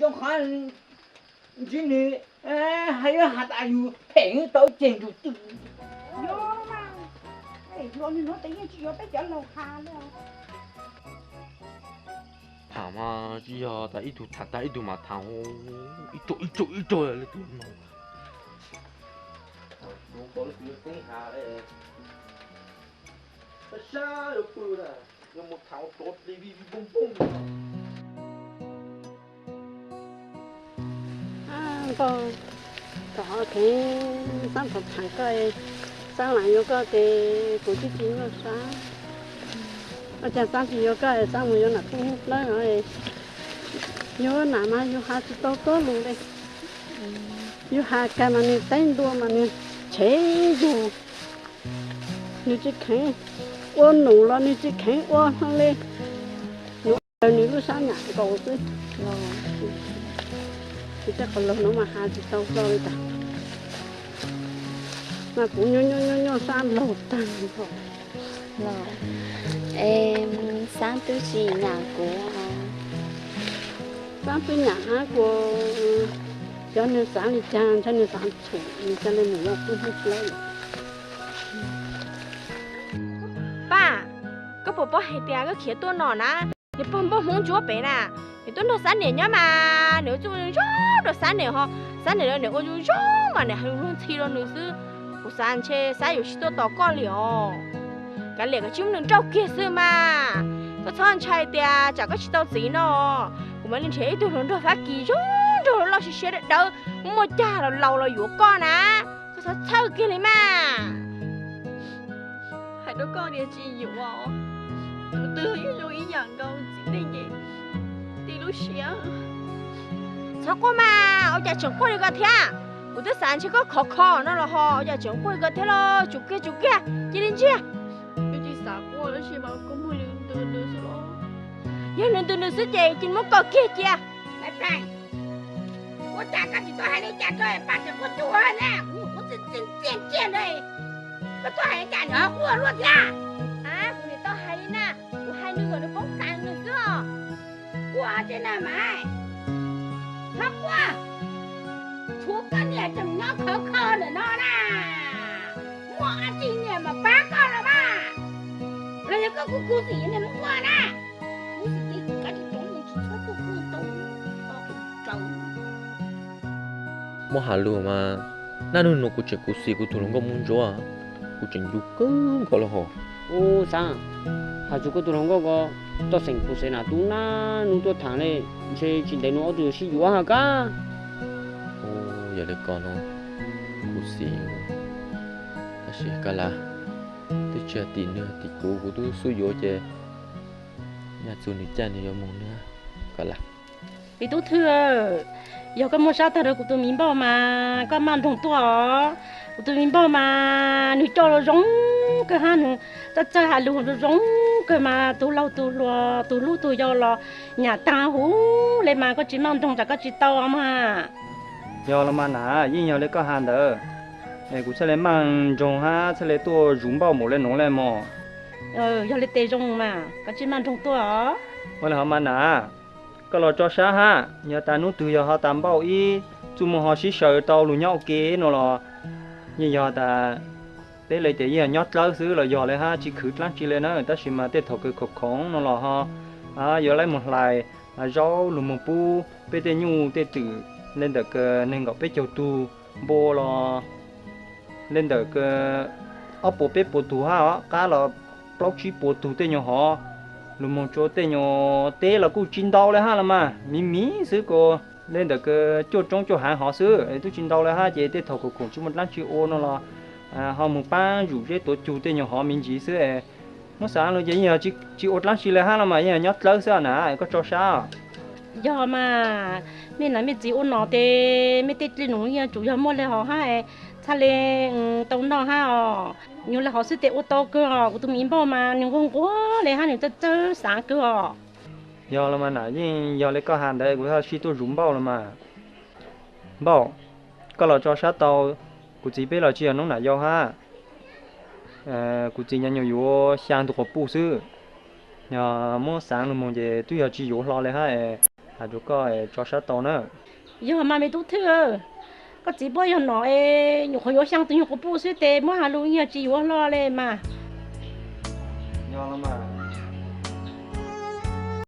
Zoo qhov ntsib nws, hais yuav has tas yus phem tau ceg nrug twg. Yuav mas, phem hluas nws nuav tes yeej tsis yuav peb cov laug has li. Tham mas tsis yog tas ib tug tham tag ib tug mas tham, ib tug ib tug ib tug li tus no. Sab sab yuav pw na, yuav mus tham rov plig vij vij pooj pooj. Nkauj, thaum kheev Xab thaum tham koj, Xab lam yuav koj ces kuv twb tsis nyuaj Xab. Ua cas Xab tsis yuav koj, Xab mus yuav nam kuj hlawb no. Yuav nam mas yus has tsis tau tuab lus li. Yus has kag mas nws teb ntua mas nws tshev yus. Nws tsis kheev ua num los nws tsis kheev ua hlo li. Nws ua raws nws lub sab nyam nkaus xwb. Ces tej qhov laug no mas has tsis tau hlo li tas. Mas kuv nyuaj nyuaj nyuaj nyuaj Xab laug tag. Es Xab twb tsis nyam kuv. Xab twb nyam hab kuv, cov nws xav li cas ntshe nws xav txhum li cas li nws yog tub hlub plaub. Paj, koj puas paub hais tias koj khiav tuaj no na, niam pog npauj Hmoob Ntsuab pem na, nws tuaj nrog Xab niam nyob mas nws ua txuj zoo rau Xab niam ho, Xab niam los niam ua zoo zoo mas niam hais lus luag ntxhi rau nws xwb. Kuv xav ntshe Xab yuav tsis tuaj tos koj li os. Kav liam koj tsis muab nws nrauj kiag xwb mas. Koj txhob ntshai tias tsam koj tsis tau txiv no, kuv mam li nrhiav ib tug hluas nraug Fab Kis zoo nraug loj siab siab dawb dawb, muaj muaj cag los laus los yuav koj na. Koj txhob txhawj kiag li mas. Hais rau koj tias tsis yuav, tus twg yeej zoo ib yam nkaus, txiv neej ces tib lub siab. Txhob quaj mas, ua cas tseem quaj li ko thiab? Kuv twb xav ntshe koj khov kho no los ho, ua cas tseem quaj li ko thiab los? Tsum kiag tsum kiag, cia li ntsiag. Twb tsis xav quaj tab sis mas koj muaj nws ntws nws xwb los. Yog nws ntws nws xwb ces cia li muab koj kiag cia. Ua cas koj tsis tau hais li cas rau Paj tseem quaj cuag ne? Kuv nyuam qhuav txiaj txiaj ntsig ntawd, koj tuaj hais li cas nws ho quaj luaj thiab? Kuv niam tau hais li na, kuv hais nws kom nws poob kas nws xwb os. Quaj tsev na mas, ho quaj, tshuav koj niam tseem nyob khov kho ntawm no na. Muaj dab tsi niam mam pab koj los mas. Los yog koj kuj khuv xim niam Hmoob Ntsuab na. Khuv xim ces kav tsij rov mus, tsis txhob tuaj kuj tau. Muab has lus mas, naj nub nua kuv tseem khuv xim kuv tus hluas nkauj Hmoob Ntsuab, kuv tseem ncu kawg nkaus li hos. Ub Xab, has txug koj tus hluas nkauj ko, txoj xeem kuv xev nam tub naj nub tuaj tham li, ntshe tsis ntev nua ob tug sib yuav ha kab. Ub, yog li ko no, khuv xim, tab sis kab las, twb tsis yog tim nws tim kuv, kuv twb xub yuav ces nyaj txug nws caij nws yuav mus nws, kab las. Me tub Thwj, yog koj muaj sab tag rau kuv tus me npauj mas koj maj nroog tuaj os. Kuv tus me npauj mas nws coj los zoo kawg hab, nws txawj txawj has lus zoo zoo kawg mas tus laug tus hluas tus hlub tus yau los nyam tag huv le mas koj tsis maj nroog tsam koj tsis tau mas. Yog los mas nam, yeej yog li koj has ntawd, es kuv txhaj le maj nroog hab txhaj le tuaj zuv npauj npaum le nuav le mog. Yog li tes zoo mas koj tsis maj nroog tuaj os. Ua li hov mas nam, koj los tso sab hab, yog tas nub twg yog ho tas npauj ib txuj moog ho sib xyaw tau lug nyob ua ke no los yeej yog tas peb le ces yeej yog nyob dlawb xwb los yog le hab tsis khwv dlaab tsi le na, tab sis mas tej thaum kawg khoom khoom no los ho yuav lab moog hlais zaub lug moog pub peb tej nyuj tej twm le ntawm kws neeg nkaum peb caug tug, npua los le ntawm kws ob puas peb puas tug hab, qab los plaub tsib puas tug tej nyuag hov, lug moog tsua tej nyuag teb los kuj tsis ntau le hab los mas miv miv xwb ko, le ntawm kws cuaj roob cuaj haav hov xwb twb tsis ntau le hab ces tej thaum khoom khoom tsis muaj dlaab tsi ua no los ho moog paab zuj zeb tuav cug tej nyuag hov me ntsis xwb. Muab xaav lug ces yeej yog tsis ua dlaab tsi le hab los mas yeej yog nyob dlawb xwb na, koj tso sab. Yog mas, mej nam mej txiv ua nom tes mej tej dlej num yeej tsum yog muaj le hov hab, txhaj le tau noj hab os. Nyuag le hov xwb tes ua tau kawg os, kuv tus me npauj mas nws nquag nquag le hab, nws txawj txawj xaav kawg os. Yog los mas nam, yeej yog le koj has ntawd, kuv ho sib tuaj zuv npauj los mas. Npauj, koj los tso sab tau, kuv txiv peb los tsis yog noob nam yau hab. Kuv txiv nyuam nyuam yuav xyaa ntug quas puj xwb. Yog muab xaav lug moog ces twb yog tsis yuav hlo le hab es. Hais rau koj tso siab tau na. Yog mas me tub Thwj, koj txiv puab yog no es nyuam qhuav yuav xyaa tus nyuag quas puj xwb tes muab has lug yeej tsis yuav hlo le mas. Yog los mas.